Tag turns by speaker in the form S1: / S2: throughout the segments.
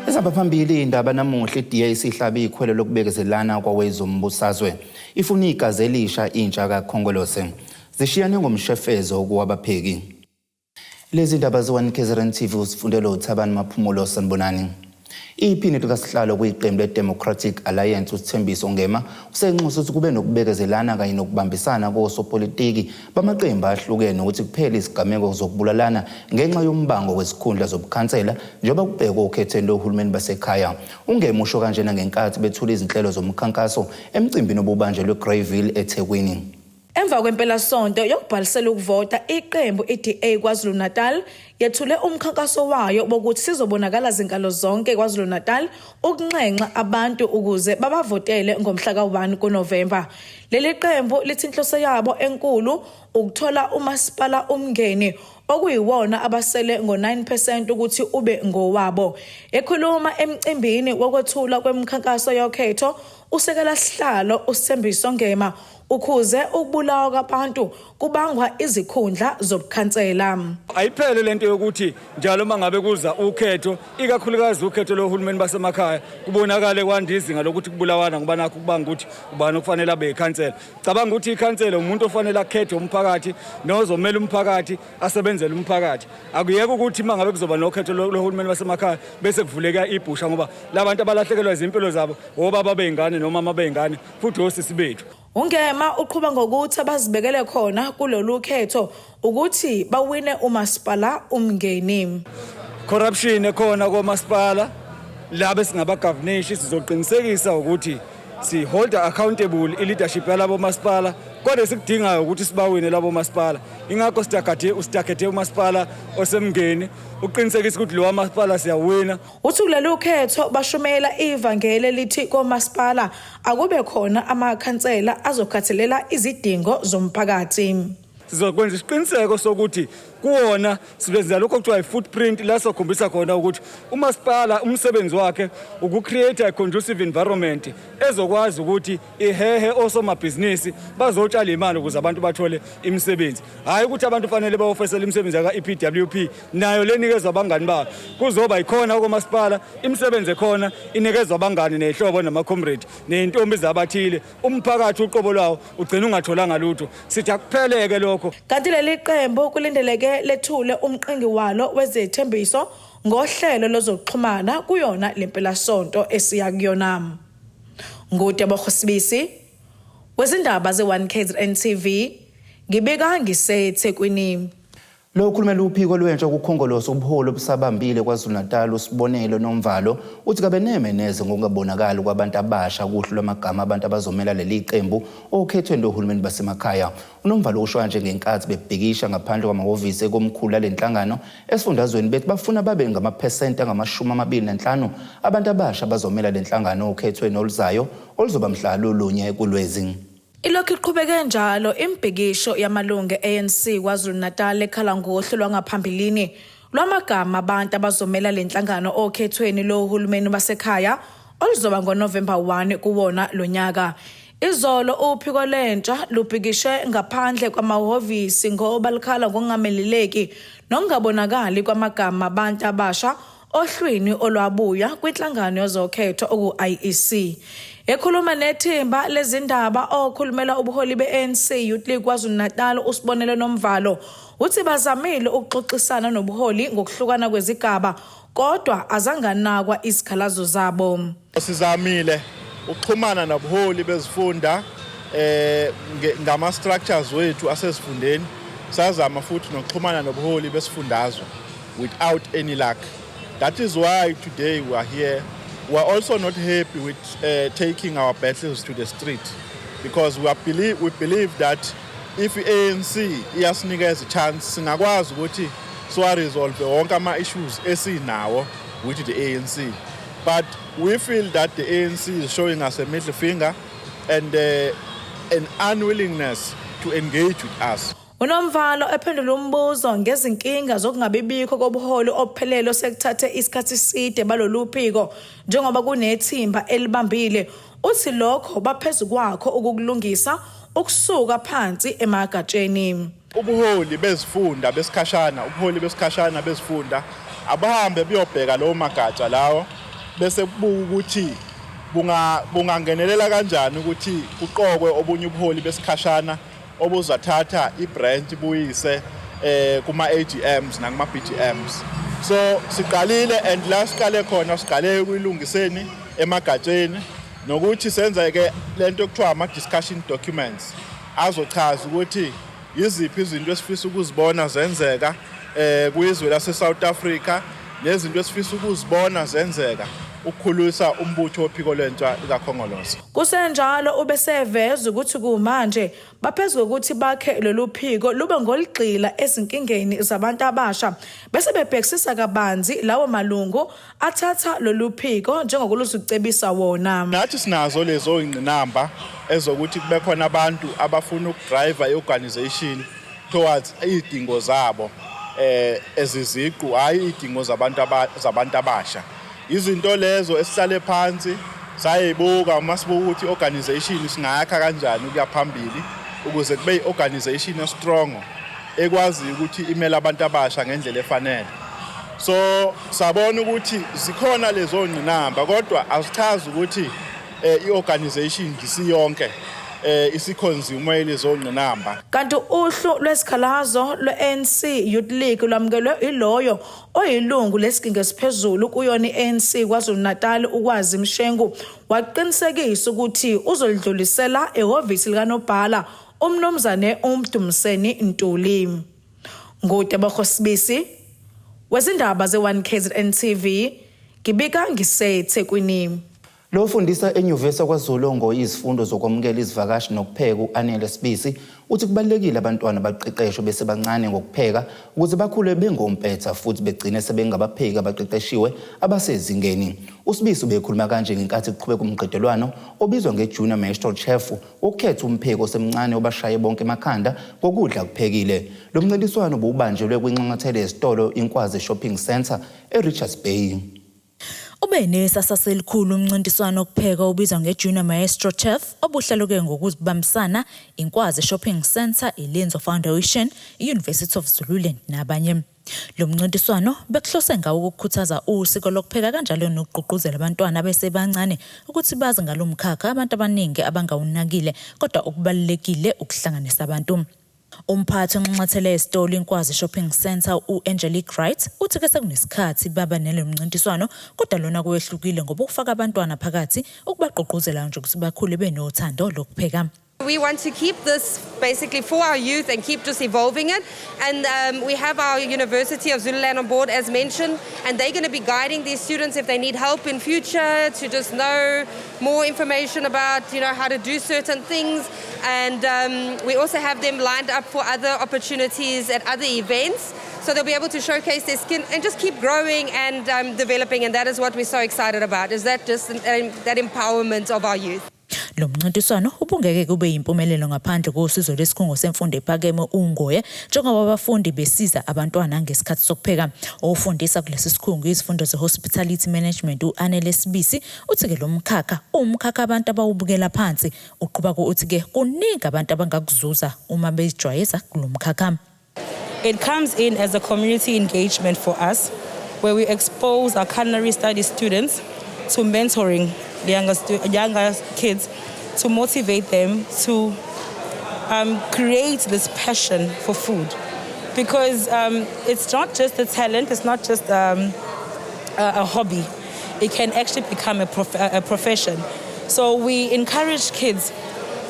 S1: Ezihamba phambili indaba namuhla, iDA isihlabe ikhwelo lokubekezelana kwawezombusazwe. Ifuna igazi elisha intsha kaKhongolose. Zishiyane ngomshefezo kuwabapheki. Lezi ndaba ze-1 KZN TV usifundela uThabani Maphumulo, sanibonani. Iphini likasihlalo kwiqembu le-Democratic Alliance uSithembiso Ngema usenxusa ukuthi kube nokubekezelana kanye nokubambisana kosopolitiki bamaqembu ahlukene ukuthi kuphele izigameko zokubulalana ngenxa yombango wezikhundla zobukhansela njengoba kubhekwe okhethweni lohulumeni basekhaya. UNgema usho kanjena ngenkathi bethula izinhlelo zomkhankaso emcimbini obubanjelwe eGreyville eThekwini.
S2: Emva kwempelasonto yokubhalisela ukuvota, iqembu iDA KwaZulu-Natal yethule umkhankaso wayo wokuthi sizobonakala zinkalo zonke KwaZulu-Natal ukunxenxa abantu ukuze babavotele ngomhla ka-1 kuNovemba. Leli qembu lithi inhloso yabo enkulu ukuthola umasipala uMngeni okuyiwona abasele ngo-9 percent ukuthi ube ngowabo. Ekhuluma emcimbini wokwethulwa kwemikhankaso yokhetho, usekela sihlalo uSithembiso Ngema ukhuze ukubulawa kwabantu kubangwa izikhundla zobukhansela.
S3: Ayiphele lento yokuthi njalo uma ngabe kuza ukhetho, ikakhulukazi ukhetho lohulumeni basemakhaya, kubonakale kwanda izinga lokuthi kubulawana ngoba nakho kubanga ukuthi ubani okufanele abe yikhansela. Cabanga ukuthi ikhansela umuntu ofanele akhethe umphakathi nozomela umphakathi asebenzele umphakathi. Akuyeke ukuthi uma ngabe kuzoba nokhetho lohulumeni basemakhaya bese kuvuleka ibhusha ngoba labantu abalahlekelwa izimpilo zabo obaba bey'ngane nomama bey'ngane futhi osisi bethu.
S2: UNgema uqhuba ngokuthi abazibekele khona kulolu khetho ukuthi bawine umasipala uMngeni.
S3: Corruption ekhona komasipala laba esingabagavunishi sizoqinisekisa ukuthi si-holder accountable i-leadership yalabo masipala, kodwa esikudingayo ukuthi sibawine labo masipala. Ingakho sitakhethe umasipala oseMngeni uqinisekisa ukuthi lowa masipala siyawina.
S2: Uthi kulolu khetho bashumela ivangeli elithi komasipala akube khona amakhansela azokhathalela izidingo zomphakathi.
S3: Sizokwenza isiqiniseko sokuthi kuwona sibenza lokho okuthiwa i-footprint, la sokhombisa khona ukuthi umasipala umsebenzi wakhe uku-create a conducive environment ezokwazi ukuthi ihehe osomabhizinisi bazotshala imali ukuze abantu bathole imisebenzi, hhayi ukuthi abantu fanele bayofesela imisebenzi yaka-EPWP nayo lenikezwa abangani babo. Kuzoba yikhona komasipala imisebenzi ekhona inikezwa abangani ney'hlobo nama-comrade ney'ntombi zabathile, umphakathi uqobo lwawo ugcina ungatholanga lutho. Sithi akupheleke lokho.
S2: Kanti leli qembu kulindeleke lethule umqingi walo wezethembiso ngohlelo lozokuxhumana kuyona lempelasonto esiya kuyona. NguTebogo Sibisi wezindaba ze-1 KZN TV, ngibika ngiseThekwini.
S1: Lo okhulumela uphiko lwentsha kuKhongolose, ubuholi obusabambile KwaZulu-Natal, uSibonelo Nomvalo, uthi kabeneme neze ngokungabonakali kwabantu abasha kuhlu lwamagama abantu abazomela leli qembu okhethweni lohulumeni basemakhaya. UNomvalo usho kanje ngenkathi bebhikisha ngaphandle kwamahhovisi ekomkhulu lale nhlangano esifundazweni, bethi bafuna babe ngamaphesenti angama-25 abantu abasha abazomela le nhlangano okhethweni oluzayo oluzoba mhla lulunye kuLwezi.
S2: Ilokhu iqhubeke njalo imibhikisho yamalungu e-ANC KwaZulu-Natal ekhala ngohlu lwangaphambilini lwamagama abantu abazomela le nhlangano okhethweni lohulumeni basekhaya oluzoba ngoNovemba 1 kuwona lo nyaka. Izolo uphiko lwentsha lubhikishe ngaphandle kwamahhovisi ngoba lukhala ngokungameleleki nokungabonakali kwamagama abantu abasha ohlwini olwabuya kwinhlangano yezokhetho oku-IEC. Ekhuluma nethimba lezindaba, okhulumela ubuholi be-ANC Youth League KwaZulu-Natal uSibonelo Nomvalo uthi bazamile ukuxoxisana nobuholi ngokuhlukana kwezigaba kodwa azanganakwa izikhalazo zabo.
S4: Sizamile ukuxhumana nobuholi bezifunda ngama structures wethu asezifundeni, sazama futhi nokuxhumana nobuholi besifundazwe without any luck. That is why today we are here. We are also not happy with taking our battles to the street because we believe that if i-ANC iyasinikeza chance, singakwazi ukuthi siwa-resolve wonke ama-issues esinawo with the ANC. But we feel that the ANC is showing us a middle finger and an unwillingness to engage with us.
S2: UNomvalo ephendula umbuzo ngezinkinga zokungabibikho kobuholi obuphelele osekuthathe isikhathi eside balolu phiko njengoba kunethimba elibambile, uthi lokho baphezu kwakho ukukulungisa ukusuka phansi emagatsheni.
S4: Ubuholi bezifunda besikhashana, ubuholi besikhashana bezifunda abahambe buyobheka lawo magatsha lawo. Bese kubuka ukuthi bungangenelela kanjani ukuthi kuqokwe obunye ubuholi besikhashana obuzathatha ibranch buyise kuma AGMs nakuma BGMs. So siqalile, and la siqale khona, siqale ukuyilungiseni emagatsheni nokuthi senze ke lento ekuthiwa ama discussion documents azochaza ukuthi yiziphi izinto esifisa ukuzibona zenzeka kwizwe lase South Africa, nezinto esifisa ukuzibona zenzeka ukukhulisa umbutho wophiko lwentsha likaKhongolose.
S2: Kusenjalo, ubeseveza ukuthi kumanje baphezu kokuthi bakhe lolu phiko lube ngoligxila ezinkingeni zabantu abasha, bese bebhekisisa kabanzi lawo malungu athatha lolu phiko njengokuluzucebisa wona.
S4: Nathi sinazo lezo ingqinamba ezokuthi kube khona abantu abafuna ukudrive i-organization towards izidingo zabo eziziqu, hayi izidingo zabantu abasha. Izinto lezo esihlale phansi sayibuka uma sibuka ukuthi i-organization singayakha kanjani ukuya phambili ukuze kube i-organization strong ekwazi ukuthi imele abantu abasha ngendlela efanele. So sabona ukuthi zikhona lezo ngqinamba, kodwa azichazi ukuthi i-organization ngisiyonke isiconsume lezo ngqinamba.
S2: Kanti uhlu lwesikhalazo lwe-ANC Youth League lwamukelwe iloyo oyilungu lesiginge esiphezulu kuyona i-ANC KwaZulu-Natal, uKwazi Mshengu, waqinisekisa ukuthi uzolidlulisela ehhovisi likanobhala, umnumzane uMdumiseni Ntuli. NguTebogo Sibisi wezindaba ze-1 KZN TV, ngibika ngiseThekwini.
S1: Lo fundisa enyuvesi yakwaZulu ngoyizifundo zokwamukela izivakashi nokupheka, u-Anele Sibisi, uthi kubalulekile abantwana baqeqeshwe besebancane ngokupheka ukuze bakhule bengompetha futhi begcine sebengabapheki abaqeqeshiwe abasezingeni. USibisi ubekhuluma kanje ngenkathi kuqhubeka umqedelwano obizwa nge-Junior Maestro Chef wokukhetha umpheki osemncane obashaye bonke emakhanda ngokudla kuphekile. Lo mncintiswano ububanjelwe kwinxanxathela yesitolo Inkwazi Shopping Centre e-Richards Bay.
S5: Ube nesasasa elikhulu umncintiswano wokupheka obizwa nge-Junior Maestro Chef obuhlaluke ngokuzibambisana Inkwazi Shopping Centre, iLinzo Foundation, i-University of Zululand nabanye. Lo mncintiswano bekuhlose ngawo ukukhuthaza usiko lokupheka kanjalo nokugqugquzela abantwana abesebancane ukuthi bazi ngalo mkhakha abantu abaningi abangawunakile, kodwa okubalulekile ukuhlanganisa abantu. Umphathi wenxanxathela yesitolo Inkwazi Shopping Centre, u-Angelique Wright, uthi ke sekunesikhathi baba nalo mncintiswano, kodwa lona kwehlukile ngoba ukufaka abantwana phakathi ukubagqugquzela nje ukuthi bakhule benothando lokupheka.
S6: We want to keep this basically for our youth and keep just evolving it. And we have our University of Zululand on board, as mentioned, and they're going to be guiding these students if they need help in future to just know more information about how to do certain things. And we also have them lined up for other opportunities at other events. So they'll be able to showcase their skill and just keep growing and developing. And that is what we're so excited about, is that just that empowerment of our youth.
S5: Lo mncintiswano ubungeke kube yimpumelelo ngaphandle kosizo lesikhungo semfundo ephakeme uNgoye, njengoba abafundi besiza abantwana ngesikhathi sokupheka. Ofundisa kulesi sikhungo izifundo ze-hospitality management, u-Anele Sibisi, uthi-ke lo mkhakha uwumkhakha abantu abawubukela phansi. Uqhuba uthi-ke kuningi abantu abangakuzuza uma bezijwayeza kulo mkhakha.
S7: It comes in as a community engagement for us, where we expose our culinary studies students to mentoring the younger kids, to motivate them to create this passion for food. Because it's not just a talent, it's not just a hobby. It can actually become a profession. So we encourage kids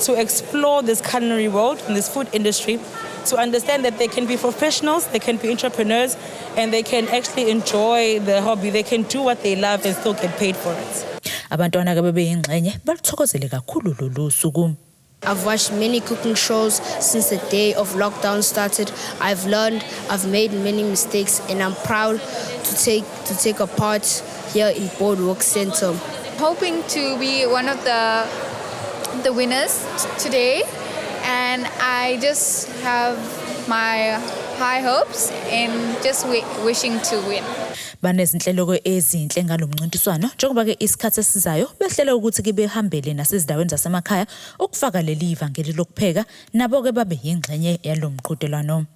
S7: to explore this culinary world and this food industry, to understand that they can be professionals, they can be entrepreneurs, and they can actually enjoy the hobby. They can do what they love and still get paid for it.
S5: Abantwana ke bebeyingxenye baluthokozele kakhulu lolu suku.
S8: I've watched many cooking shows since the day of lockdown started. I've learned, I've made many mistakes, and I'm proud to take a part here in Boardwalk Center.
S9: Hoping to be one of the winners today, and I just have my high hopes and just wishing to win.
S5: Banezinhlelo ezinhle ngalo mncintiswano, njengoba ke isikhathi esizayo behlela ukuthi ke behambele nasezindaweni zasemakhaya ukufaka leli ivangeli lokupheka, nabo ke babe yingxenye yalo mqhudelwano.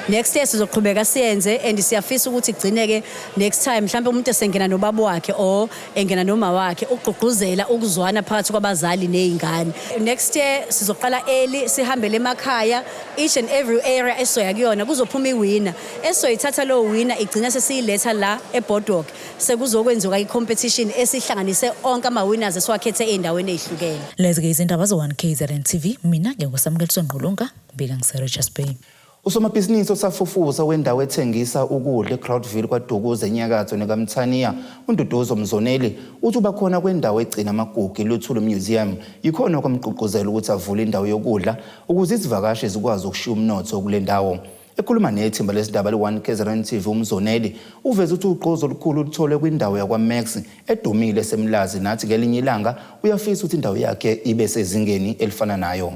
S10: Next year sizoqhubeka siyenze and siyafisa ukuthi kugcineke next time mhlawumbe umuntu esengena nobaba wakhe or engena noma wakhe, ukugqugquzela ukuzwana phakathi kwabazali nezingane. Next year sizoqala early, sihambele emakhaya, each and every area esizoya kuyona kuzophuma iwinner, esizoyithatha lo winner igcina sesiyiletha la eBoardwalk, sekuzokwenziwa i-competition esihlanganise onke ama-winners esiwakhethe ey'ndaweni ey'hlukene.
S5: Lezi-ke izindaba ze-1 KZN TV. Mina nginguSamukeliso Ngqulunga, ngibika ngise-Richards Bay.
S1: Usomabhizinisi osafufusa wendawo ethengisa ukudla eGroutville kwaDukuza enyakatho nekaMthaniya, uNduduzo Mzoneli, uthi uba khona kwendawo egcina amagugu iLuthuli Museum yikhona okwamgqugquzela ukuthi avule indawo yokudla ukuze izivakashi zikwazi ukushiya umnotho kule ndawo. Ekhuluma nethimba lesindaba le-1 KZN TV, uMzoneli uveze ukuthi ugqozi olukhulu luthole kwindawo yakwaMax edumile eseMlazi, nathi ngelinye ilanga uyafisa ukuthi indawo yakhe ibe sezingeni elifana nayo.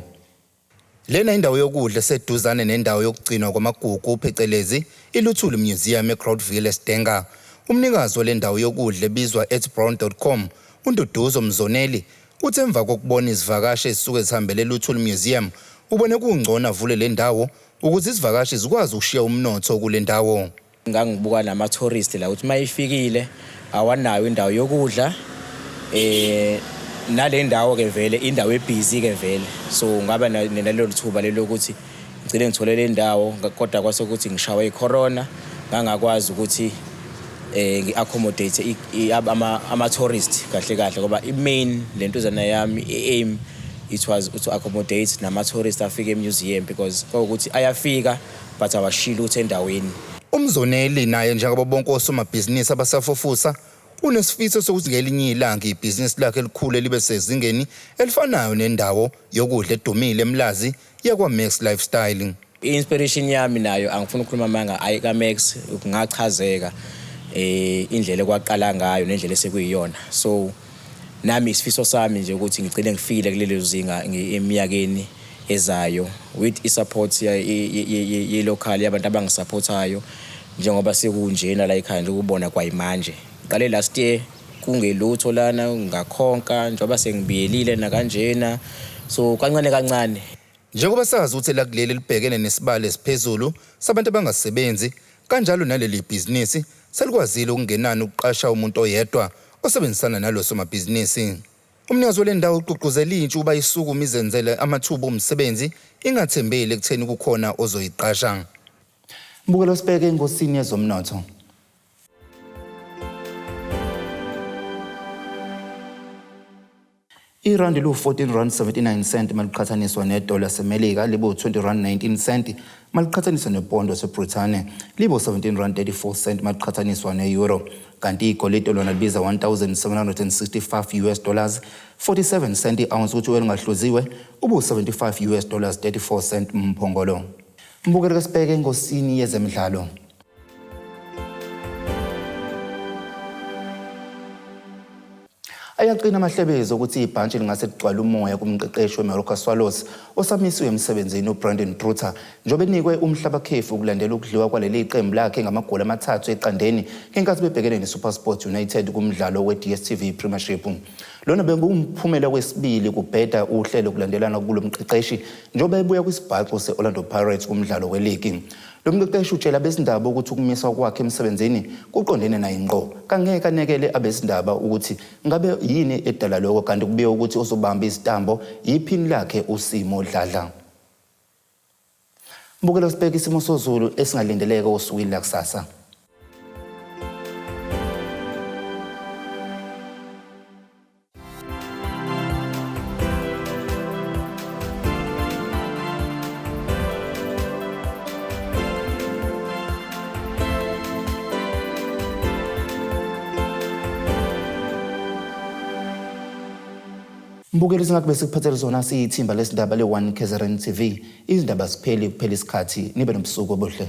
S1: Lena indawo yokudla eseduzane nendawo yokugcinwa kwamagugu phecelezi iLuthuli Museum eGroutville eStanger. Umnikazi wale ndawo yokudla ebizwa @brown.com, uNduduzo Mzoneli, uthi emva kokubona izivakashi ezisuke zihambele eLuthuli Museum, ubone kungcono avule le ndawo ukuze izivakashi zikwazi ukushiya umnotho kule ndawo.
S11: Ngangibuka nama-tourist la ukuthi uma ifikile awanayo indawo yokudla, nale ndawo ke vele indawo ebhizi ke vele, so ngaba nalelo thuba lelo ukuthi ngigcine ngithole le ndawo, kodwa kwase ukuthi ngishawe i-corona, ngangakwazi ukuthi ngi-accommodate ama-tourist kahle kahle, ngoba i-main lentuzana yami, i-aim it was to accommodate nama-tourist afike e-museum, because kwawukuthi ayafika but awashili ukuthi endaweni.
S1: UMzoneli naye, njengabo bonke osomabhizinisi abasafufusa, unesifiso sokuthi ngelinye ilanga ibhizinisi lakhe elikhulu libe sezingeni elifanayo nendawo yokudla edumile eMlazi yakwaMax Lifestyle.
S11: I-inspiration yami nayo, angifuni ukukhuluma amanga, ayi kaMax ngachazeka indlela ekwaqala ngayo nendlela esekuyiyona, so nami isifiso sami nje ukuthi ngigcine ngifikile kulelo zinga eminyakeni ezayo with i-support ye-local, yabantu abangisupportayo, njengoba sekunjena la ekhaya nje ukubona kwayimanje. Ngiqale last year kungelutho lana, ngakhonka njengoba sengibiyelile nakanjena, so kancane kancane.
S1: Njengoba sazi ukuthi elakuleli libhekene nesibalo esiphezulu sabantu abangasebenzi, kanjalo naleli bhizinisi selikwazile ukungenani ukuqasha umuntu oyedwa osebenzisana nalo somabhizinisi. Umnikazi wale ndawo ugqugquzela intsha ukuba isukume izenzele amathuba omsebenzi, ingathembeli ekutheni kukhona ozoyiqasha. Mbukelo, sibheke engosini yezomnotho. Irandi lu-14 rand 79 cent maliqhathaniswa nedola seMelika, libo 20 rand 19 cent maliqhathaniswa nepondo yaseBrithani, libo 17 rand 34 cent maliqhathaniswa ne-euro, kanti igolide lona libiza 1765 US dollars 47 cent i-ounce, ukuthi elingahluziwe ubu 75 US dollars 34 cent mphongolo. Mbukelo, sibheke engosini yezemidlalo. Ayaqina amahlebezi ukuthi ibhantshi lingase ligcwale umoya kumqeqeshi weMoroka Swallows osamisiwe emsebenzini uBrandon Truter, njengoba enikwe umhlabakhefu ukulandela ukudliwa kwaleli qembu lakhe ngamagoli 3-0 ngenkathi bebhekene neSuperSport United kumdlalo we-DStv Premiership. Lona bengumphumela wesibili kubheda uhlelo kulandelana kulo mqeqeshi njengoba ebuya kwisibhaxu se-Orlando Pirates kumdlalo weligi. Lo mqeqeshi utshela abezindaba ukuthi ukumiswa kwakhe emsebenzini kuqondene naye ngqo, kangeke anekele abezindaba ukuthi ngabe yini edala lokho, kanti kubikwa ukuthi ozobamba izitambo yiphini lakhe uSimo Dladla. Mbukelo, sibheke isimo sozulu esingalindeleke osukwini lakusasa. Mbukeli, singakube sikuphathele zona siyithimba lesindaba le-1 KZN TV. Izindaba sipheli kuphela isikhathi. Nibe nobusuku obuhle.